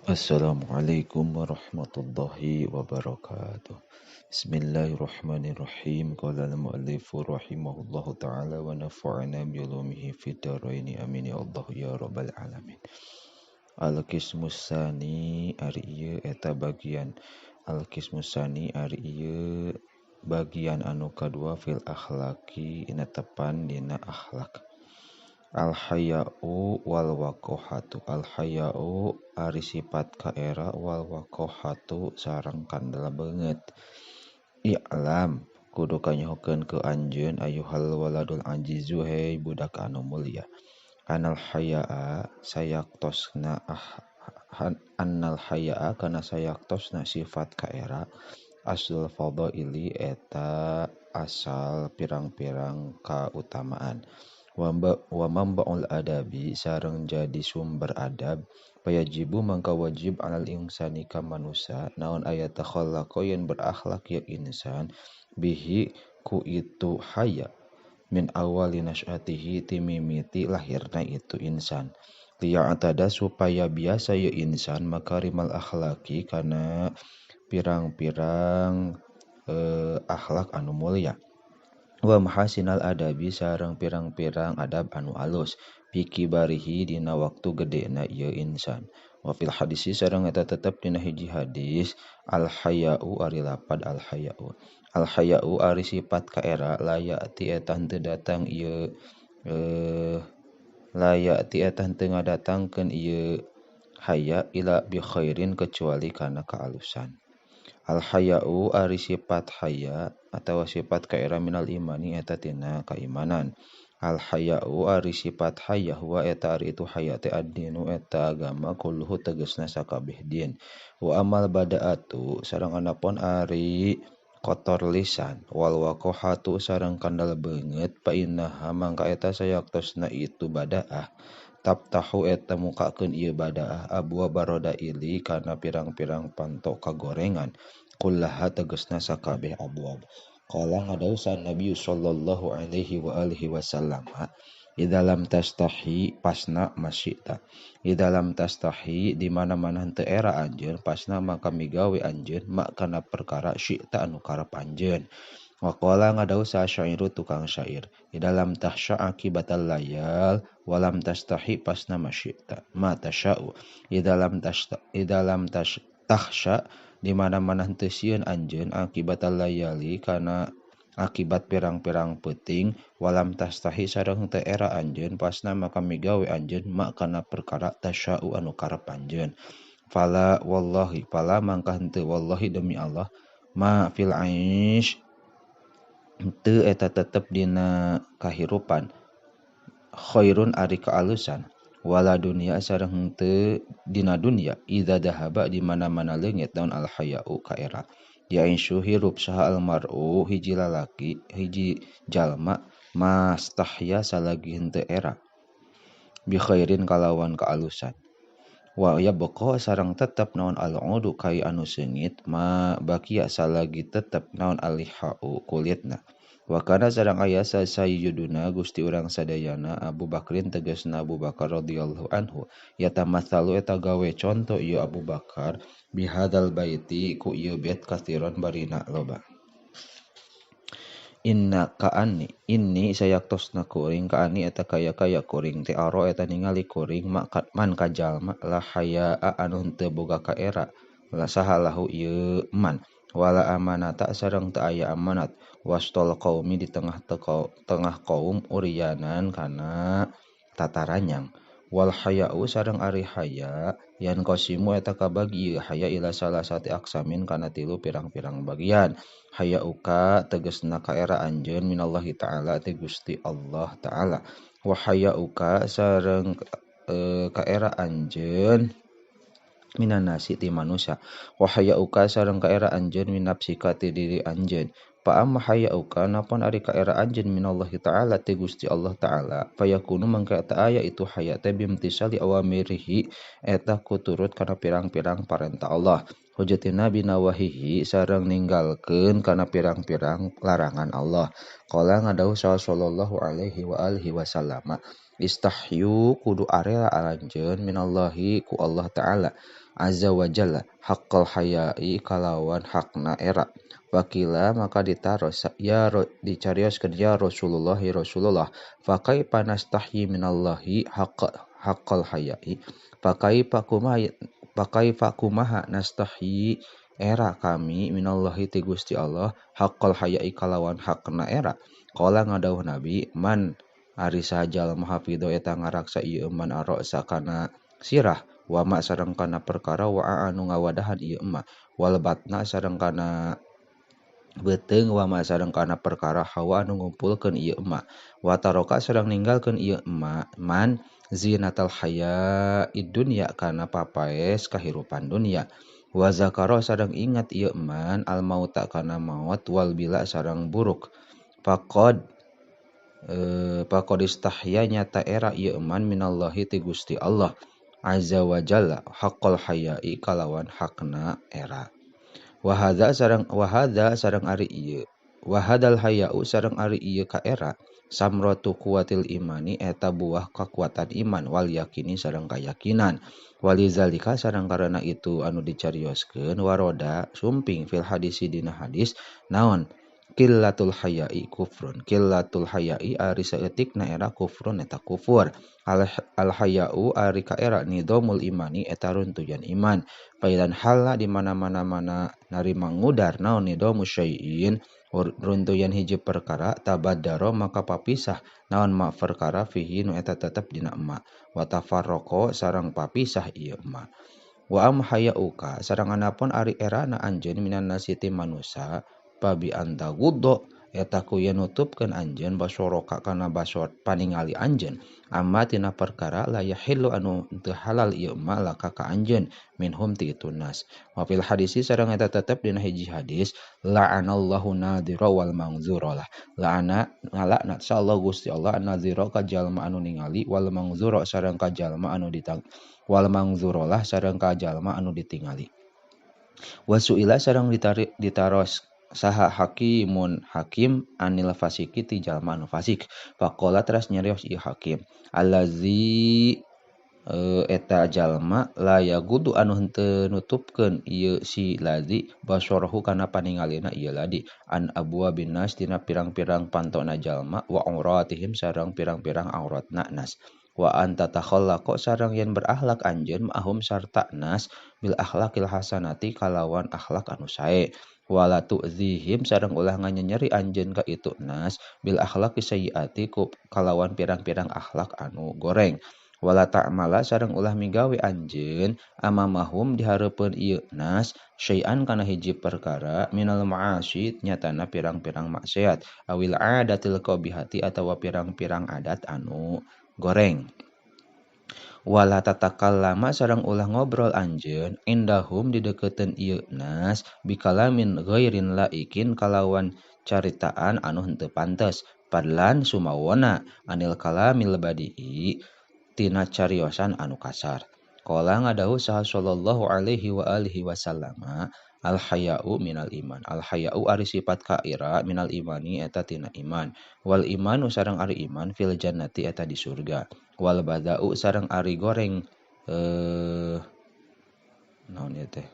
Assalamualaikum warahmatullahi wabarakatuh. Bismillahirrahmanirrahim. Qala al-muallifu rahimahullahu ta'ala wa nafa'ana bi ulumihi fid dharain. Amin ya Allah ya rabbal alamin. Al-qismus sani ari ieu eta bagian. Al-qismus sani ari ieu bagian anu kadua fil akhlaqi netepan dina akhlak. Al-haya'u wal waqahatu. Al-haya'u ari sifat kaera wal waqahatu sareng kandel beungeut. I'lam kudu kanyahokeun ke anjeun ayuhal waladul ajizu hei budak anu mulia. Anal haya'a sayaktosna annal haya'a kana sayaktosna sifat kaera aslul fadaili eta asal pirang-pirang kautamaan. Wa mamba'ul adabi sareng jadi sumber adab payajibu mangka wajib alal insani ka manusa naon aya takhallaqa yen berakhlak ya insan bihi ku itu haya min awali nasyatihi timimiti lahirna itu insan liya'tada supaya biasa ya insan makarimal akhlaki kana pirang-pirang akhlak anu mulia wa mahasinal adabi sareng pirang-pirang adab anu alus pikibarihi dina waktu gedena ieu insan. Wa fil hadisi sareng eta tetep dina hiji hadis al haya'u ari lapad al haya'u. Al haya'u ari sifat kaera layati eta henteu datang ieu layati eta henteu ngadatangkeun ieu haya ila bi khairin kecuali kana kaalusan. Al haya'u ari sifat haya atawa sifat kaera minal imani eta tina kaimanan. Al haya'u ari sifat haya huwa eta ari itu haya teh ad-dinu eta agama kulluhu tegasna sakabeh din. Wa amal bada'atu sareng anapun ari kotor lisan wal waqahatu sareng kandal beungeut fa innaha mangka eta sayaktosna itu bada'ah. Tabtahu eta mukakeun ieu bada'ah abwa barodaili kana pirang-pirang panto kagorengan kullaha tegasna sakabeh abwab. Qala ngadausan Nabi sallallahu alaihi wa alihi wasallam idza lam tastahi pasna masyita. Idza lam tastahi di mana-mana henteu era anjeun pasna maka migawe anjeun mak kana perkara syi'ta anu karep anjeun. Wa qala ngadausa syairu tukang syair idza lam tahsya akibatal layal walam tastahi pasna masyita ma tasya'u. Idza lam tahsya di mana-mana henteu sieun anjeun akibatal layali kana akibat pirang-pirang peuting walam tastahi sareng teu era anjeun pasna maka migawe anjeun mak kana perkara tasya'u anu karep anjeun. Fala wallahi fala mangka henteu wallahi demi Allah ma fil aish henteu eta tetep dina kahirupan khairun ari kaalusan wala dunya sareng henteu dina dunya idza dahaba di mana-mana leungit naon al haya'u kaera yaishu hirup saha al mar'u hiji lalaki hiji jalma mastahya salagi henteu era bi khairin kalawan kaalusan wa yabqa sareng tetep naon al udu kai anu seungit ma bakia salagi tetep naon alihau kulitna. Wa kana sareng aya sayyiduna Gusti urang sadayana Abu Bakrin tegasna Abu Bakar radhiyallahu anhu yatamatsalu eta gawe conto ieu Abu Bakar bihadzal baiti ku ieu bait kasiron barina loba. Inna ka'ani inni sayaktosna kuring ka'ani eta kaya-kaya kuring teh aro eta ningali kuring man kajalma la hayaa anu henteu boga kaera la sahalahu ieu man wala amanata sareng teu aya amanat wastol qaumi di tengah kaum urianan kana tataranyang wal haya'u sareng ari haya yan qasimu eta kabagi ieu haya ila salasati aksamin kana tilu pirang-pirang bagian. Haya'uka tegasna kaera anjeun minallahi ta'ala ti Gusti Allah ta'ala wa haya'uka sareng kaera anjeun minan nasi ti manusia wa haya'uka sareng kaera anjeun min nafsika ti diri anjeun. Fa amma haya'uka napon ari kaera anjeun minallahi ta'ala ti Gusti Allah ta'ala fayakunu mangka eta aya itu haya teh bimtisali awamirihi eta kuturut kana pirang-pirang parentah Allah hujatina binawahihi sareng ninggalkeun kana pirang-pirang larangan Allah. Qala ngadawuh sallallahu alaihi wa alihi wasallam Istahyu kudu arela aranjeun minallahi ku Allah Ta'ala azza wa jalla haqqal haya'i kalawan hakna era. Wakila maka ditaros ya dicarioskeun ya Rasulullah ya Rasulullah fa kaifa nastahyi minallahi haqqal haya'i fa kaifa kumaha nastahyi era kami minallahi ti Gusti Allah haqqal haya'i kalawan hakna era. Qala ngadawuh Nabi man ari saha jalma hafidho eta ngaraksa ieu man aroksa kana sirah wa ma sareng kana perkara wa anu ngawadahan ieu ma wal batna sareng kana beuteung wa ma sareng kana perkara hawa anu ngumpulkeun ieu ma wa taroka sareng ninggalkeun ieu ma man zinatal hayaid dunya kana papaes kahirupan dunya wa zakara sareng ingat ieu man al mauta kana maut wal bila sareng buruk faqad faqad istahya nyata era ieu man minallahi ti Gusti Allah azza wa jalla haqqal haya'i kalawan hakna era. Wa hadza sareng ari ieu wa hadal haya'u sareng ari ieu ka era samratu quwwatil imani eta buah kakuatan iman wal yakini sareng kayakinan walizalika sareng karena itu anu dicarioskeun waroda sumping fil hadisi dina hadis naon qillatul haya'i kufrun qillatul haya'i ari saeutikna era kufrun eta kufur al haya'u ari ka era nidhamul imani eta runtuyan iman paidan hala di mana-mana mana narima ngudar naon nidhamu syai'in runtuyan hiji perkara tabaddaro maka papisah naon ma perkara fihi nu eta tetep dina emma wa tafarraqo sareng papisah ieu emma wa am haya'uka sareng anapun ari erana anjeun minan nasi ti manusa babi anta guddo eta ku yen nutupkeun anjeun basoroka kana basor paningali anjeun amma tina perkara la yahillu anu teu halal ieu ma laka ka anjeun minhum ti itu nas. Wa fil hadisi sareng eta tetep dina hiji hadis la'anallahu nadhira wal mangzura lah la'ana ngalaknat sallallahu Gusti Allah nadhira ka jalma anu ningali wal mangzura sareng ka jalma anu ditang wal mangzura lah sareng ka jalma anu ditingali. Wa suila sareng ditaros saha hakimun hakim anil fasiki ti jalma anu fasik faqala teras nyarios ieu hakim allazi eta jalma la yagudu anu henteu nutupkeun ieu si lazi basarahu kana paningalina ieu ladi an abwa bin nas tina pirang-pirang pantona jalma wa auratihim sareng pirang-pirang auratna nas wa anta takhallaqo sareng yen berakhlak anjeun ma'hum sarta nas bil akhlaqil hasanati kalawan akhlak anu sae wala tu'zihim sareng ulah nganyenyeri anjeun ka itu nas bil akhlaqi sayyiati ku kalawan pirang-pirang akhlak anu goreng wala ta'mala sareng ulah migawe anjeun amamahum dihareupeun ieu nas syai'an kana hiji perkara minal ma'asi nyatana pirang-pirang maksiat awil adatil qabihati atawa pirang-pirang adat anu goreng wala tatakallama sareng ulah ngobrol anjeun indahum dideukeuteun ieu nas bikalamin ghairin laikin kalawan caritaan anu henteu pantes padlan sumawona anil kalamil badii tina cariosan anu kasar. Qala ngadawuh saha sallallahu alaihi wa alihi wasallama al haya'u minal iman al haya'u ari sifat kaira minal imani eta tina iman wal imanu sareng ari iman fil jannati eta di surga wal bada'u sareng ari goreng naon ieu teh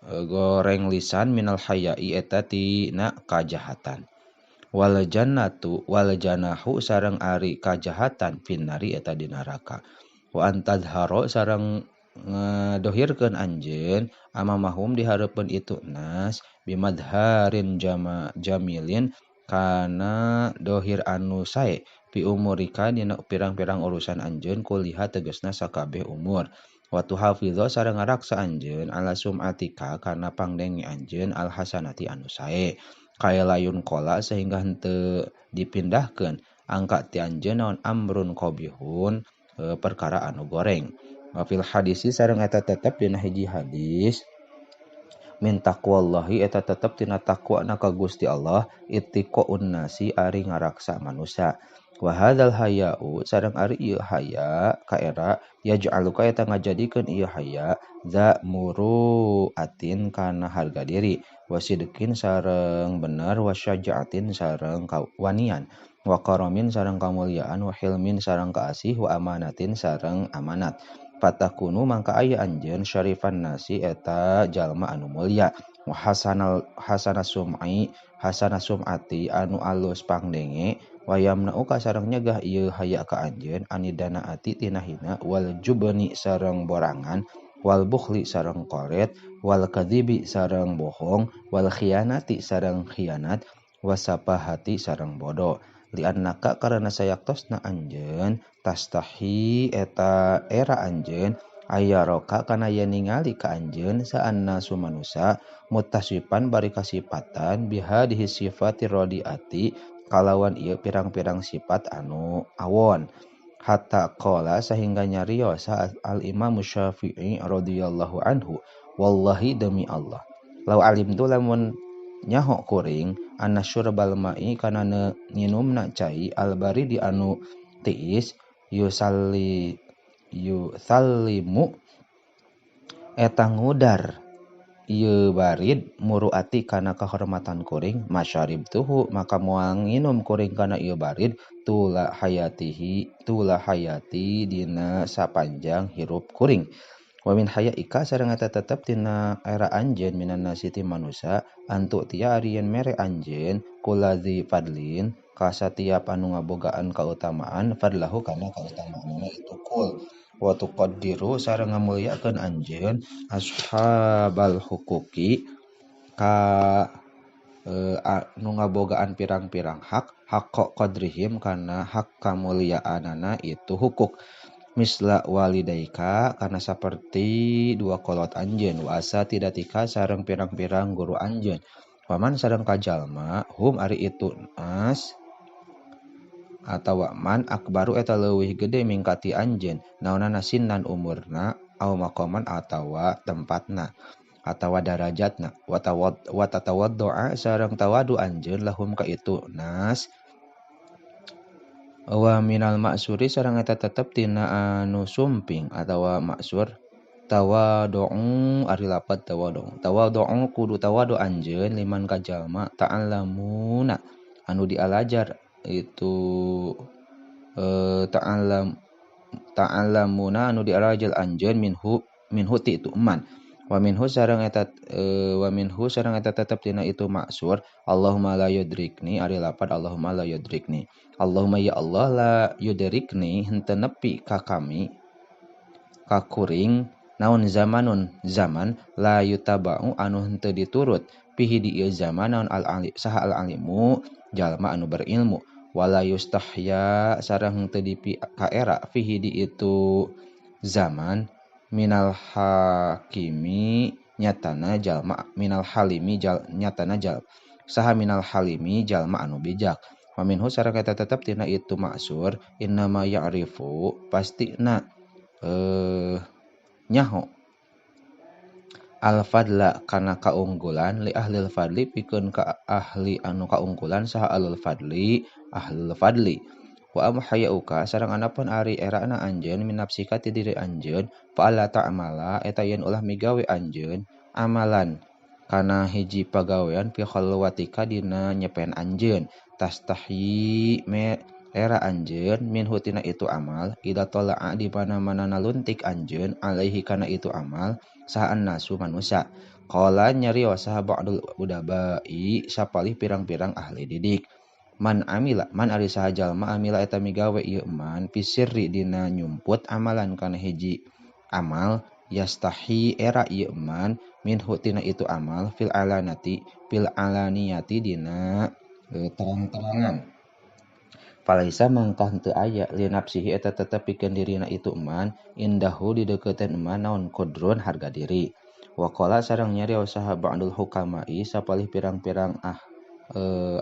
goreng lisan minal haya'i eta tina kajahatan wal jannatu wal janahu sareng ari kajahatan finnari eta di neraka wa antadharo sareng ngadohirkeun anjeun amamahum dihareupeun itu nas bimadharin jamilin kana dohir anu sae fi umurika dina pirang-pirang urusan anjeun kuliha tegasna sakabeh umur wa tuhafidho sareng ngaraksa anjeun ala sum'atika kana pangdenge anjeun al hasanati anu sae kaya layun kola sehingga henteu dipindahkeun angka ti anjeun naon amrun qabihun perkara anu goreng. Wa fil hadisi sareng eta tetep dina hiji hadis min taqwallahi eta tetep tina taqwana ka Gusti Allah ittiqaun nasi ari ngaraksa manusia. Wa hadzal haya'u sareng ari ieu haya kaera yaj'aluka eta ngajadikeun ieu haya za muru'atin kana harga diri wa sidqin sareng bener wa syaja'atin sareng kawanian wa karamin sareng kamuliaan wa hilmin sareng kaasih wa amanatin sareng amanat. Fatakunu mangka aya anjeun syarifan nasi eta jalma anu mulia wa hasanal hasana sum'i hasana sum'ati anu alus pangdenge wa yamna'u ka sareng nyegah ieu haya ka anjeun anidana ati tina hina wal jubni sareng borangan wal bukhli sareng koret wal kadzibi sareng bohong wal khianati sareng khianat wasapahati sareng bodoh. Liannaka karena sayaktosna anjeun tastahi eta era anjeun aya roka kana yen ningali ka anjeun saanna sumanusa mutasipan bari kasipatan bihadihi sifati radiati kalawan ieu pirang-pirang sifat anu awon. Hatta qala sehingga nyarios al Imam Syafi'i radhiyallahu anhu wallahi demi Allah lau alim tu lamun nyaho kuring anna syurbal ma'i kana nginumna cai albari di anu tiis yusalli yusallimu eta ngudar ieu barid muruati kana kahormatan kuring masyarib tuhu maka moal nginum kuring kana ieu barid tula hayatihi tula hayati dina sapanjang hirup kuring. Wa min hayaika sareng eta tetep tina era anjeun minan nasi ti manusa antu tia ari yen mere anjeun kuladzi fadlin ka satiap anu ngabogaan kautamaan fadlahu kana kautamaanna itu kul wa tuqaddiru sareng ngamulyakeun anjeun ashabal huquqi ka anu ngabogaan pirang-pirang hak haqqa qadrihim kana hak kamulyaanana itu hukuk. Misla walidaika karena saperti dua kolot anjeun wa asatidatika sareng pirang-pirang guru anjeun waman sareng kajalma hum ari itu nas atawa man akbaru eta leuwih gede mingkati anjeun naonana sinan umurna au maqaman atawa tempatna atawa darajatna wa tatawaddoa sareng tawadu anjeun lahum ka itu nas. Wa minal maksuri sareng eta tetep tina anu sumping atawa maksur tawadu'u ari lapat tawadu'u tawadu'u kudu tawadu anjeun liman ka jalma ta'allamuna anu dialajar itu ta'allamuna anu dialajar anjeun minhu minhu ti itu eman wa minhu sareng eta wa minhu sareng eta tetep tina itu maksur Allahumma la yudrikni ari lapat Allahumma la yudrikni Allahumma ya Allah la yudrikni henteu nepi ka kami ka kuring naon zamanun zaman la yutaba'u anu henteu diturut pihi di ieu zaman naon al ali saha al alimu jalma anu berilmu wala yustahya sareng henteu dipi ka era fihi di itu zaman minal hakimi nyatana jalma minal halimi jal, nyatana jal saha minal halimi jalma anu bijak wa minhu sareng eta tetep tina itu maksur innama ya'rifu pastina nyaho al fadla kana kaunggulan li ahlil fadli pikeun ka ahli anu kaunggulan saha alul fadli ahlul fadli wa am hayauka sareng anapun ari erana anjeun minapsika ti diri anjeun fa alla ta'mala eta yen ulah migawe anjeun amalan kana hiji pagawean fi khalwatika dina nyepen anjeun tastahyi me era anjeun minhu tina itu amal ida tala'a di mana-mana naluntik anjeun alaihi kana itu amal saha annasu manusa qala nyarios saha ba'dul udabai sapalih pirang-pirang ahli didik man amila man ari saha jalma amila eta migawe ieu man fisirri dina nyumput amalan kana hiji amal yastahi era ieu man minhu tina itu amal fil alanati fil alaniyati dina terang-terangan falaisa mangka henteu aya li nafsihi eta tetep pikeun dirina itu man indahu dideukeutkeun man naon qadrun harga diri wa qala sareng nyarios saha ba'dul hukamai sapalih pirang-pirang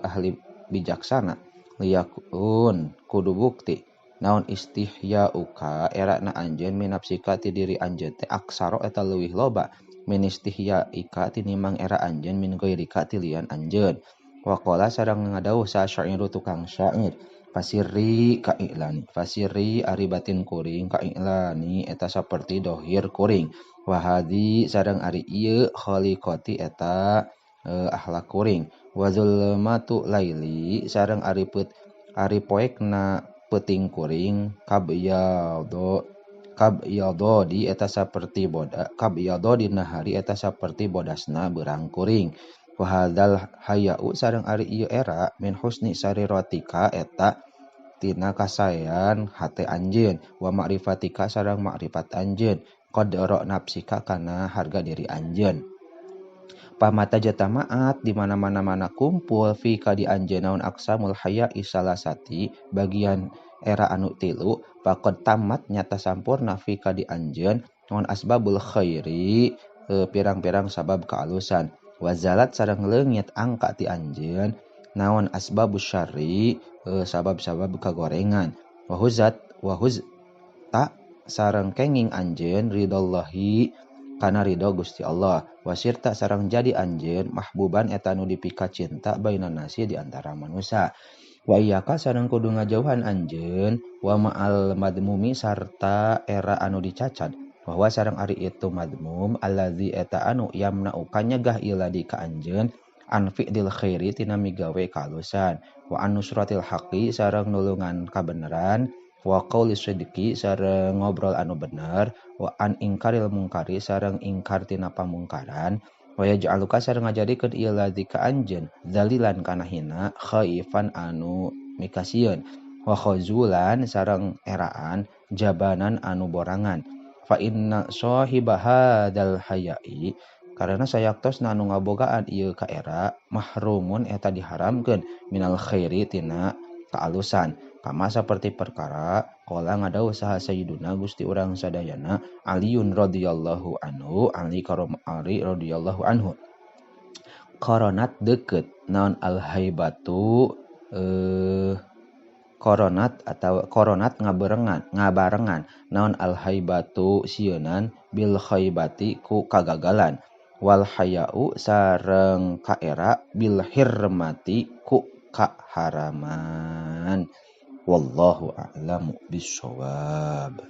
ahli bijaksana liyakun kudu bukti naon istihya'uka erana anjeun minapsika ti diri anjeun teh aksaro eta leuwih loba min istihya'ika tinimang era anjeun min ghairika ti lian anjeun waqala sareng ngadawuh sa syairu tukang syair Fasirri kailani fasirri ari batin kuring kailani eta saperti dohir kuring wa hadhi sareng ari ieu khaliqati eta akhlak kuring wa zulmatu laili sareng ari ari poekna peuting kuring kabyado kabyado di eta saperti boda kabyado dina hari eta saperti bodasna beurang kuring wa hadzal haya'u sareng ari ieu era min husni sariratika eta tina kasaean hate anjeun wa ma'rifatika sareng ma'rifat anjeun qadra nafsika kana harga diri anjeun. Pamata jatamaat di mana-mana mana kumpul fi ka di anjeun naon aksamul haya'i salasati bagian era anu tilu faqad tamat nyata sampurna fi ka di anjeun naon asbabul khairi pirang-pirang sabab kaalusan wazalat sareng leungit angka ti anjeun naon asbabus syarri sabab-sabab kagorengan wahuzat wahuz ta sareng kenging anjeun ridallahi kana ridho Gusti Allah wasirta sareng jadi anjeun mahbuban eta nu dipika cinta bainan nasi di antara manusia wa iyyaka sareng kudu ngajauhan anjeun wa ma'al madmumi sarta era anu dicacat bahwa sareng ari itu madmum allazi eta anu yamna'u kanyegah iladi ka anjeun an fi'lil khairi tina migawe kaalusan wa an nusratil haqi sareng nulungan kabeneran wa qauli sidqi sareng ngobrol anu bener wa an ingkaril mungkari sareng ingkar tina pamungkaran wa yaj'aluka sareng ngajadikeun ieu ladzi ka anjeun zalilan kana hina khaifan anu mikasieun wa khazulan sareng eraan jabanan anu borangan fa inna sahiba hadzal haya'i karena sayaktosna anu ngabogaan ieu ka era mahrumun eta diharamkeun minal khairi tina kaalusan kama saperti perkara qala ngadawuh saha sayyiduna Gusti urang sadayana Aliun radhiyallahu anhu Ali karom Ali radhiyallahu anhu koronat deket naon al haibatu koronat atau koronat ngabarengan naon al haibatu sieunan bil khaibati ku kagagalan wal haya'u sareng kaera bil hirmati ku kaharaman. Wallahu a'lamu bissawab.